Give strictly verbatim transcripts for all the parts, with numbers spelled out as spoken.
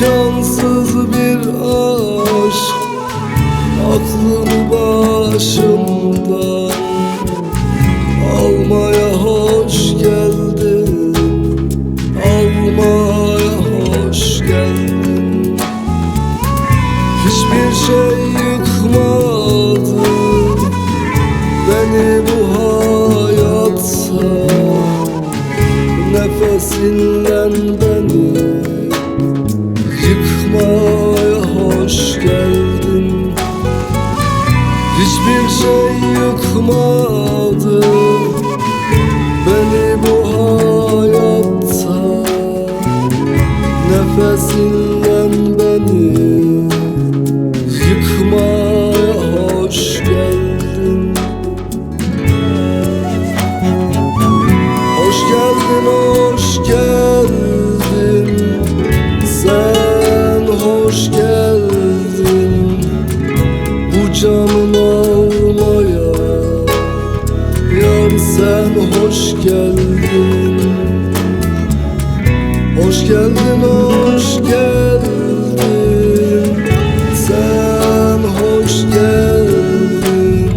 Yansız bir aşk aklımı başımdan almaya hoş geldin, almaya hoş geldin. Hiçbir şey yıkmadı beni bu hayatta. Nefesinden beni yıkmaya hoş geldin. Hiçbir şey yıkmadı beni bu hayatta. Nefesinden beni yıkmaya hoş geldin. Hoş geldin, hoş geldin, sen hoş geldin. Bu canım almaya, yar sen hoş geldin. Hoş geldin, hoş geldin, sen hoş geldin.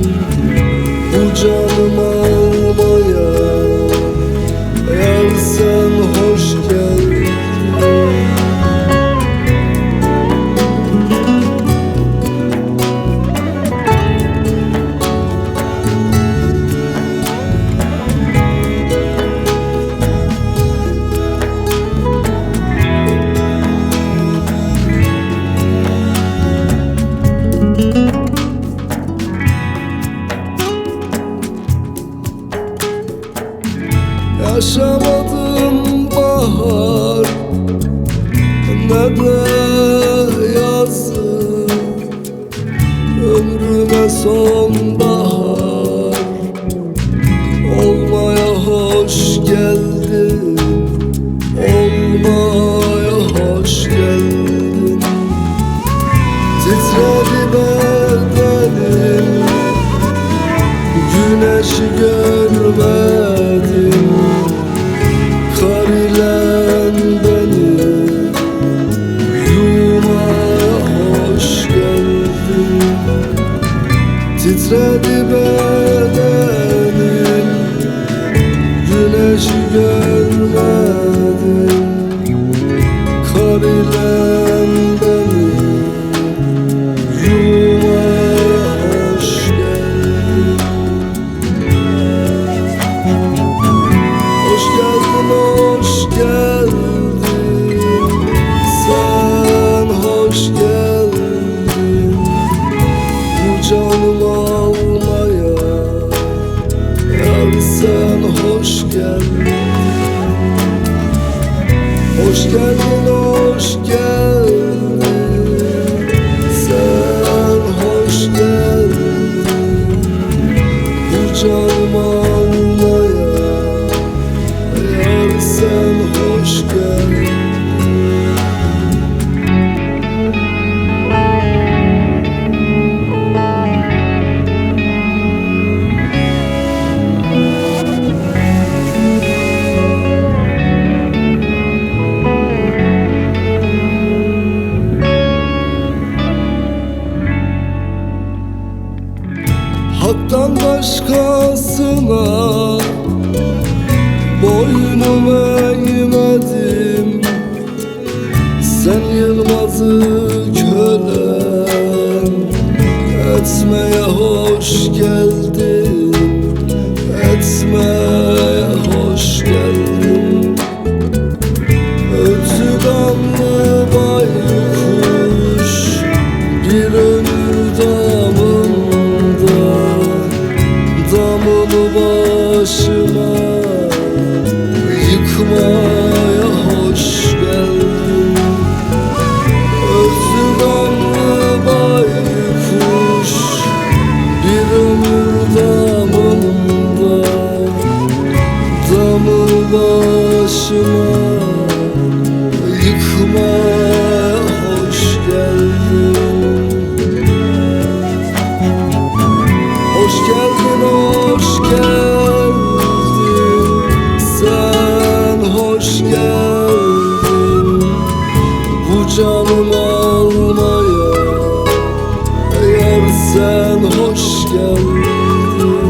Bu canım almaya, yar sen hoş geldin. Yaşamadım bahar ne de yazı. Ömrüme sonbahar olmaya hoş geldin, olmaya hoş geldin. Titredi bedenim, güneşi görmedim. Kar ile beni yumaya hoş geldin. Titredi bedenim, güneşi görmedim. Kar ile beni yumaya hoş geldin. Hoş geldin, hoş geldin, sen hoş geldin. Bu canım almaya, yar sen hoş geldin. Hoş geldin, hoş geldin, sen hoş geldin. Bu canım almaya, yar sen hoş geldin. Hak'tan başkasına boynumu eğmedim. Sen Yılmaz'ı kölen etmeye hoş geldin, etmeye hoş geldin. Ötü gamlı baykuş bir ömür damında, damını başına yıkmaya hoş geldin. Ötü gamlı baykuş bir ömür damında, Canım almaya, yar sen hoş geldin.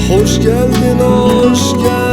Hoş geldin, hoş geldin.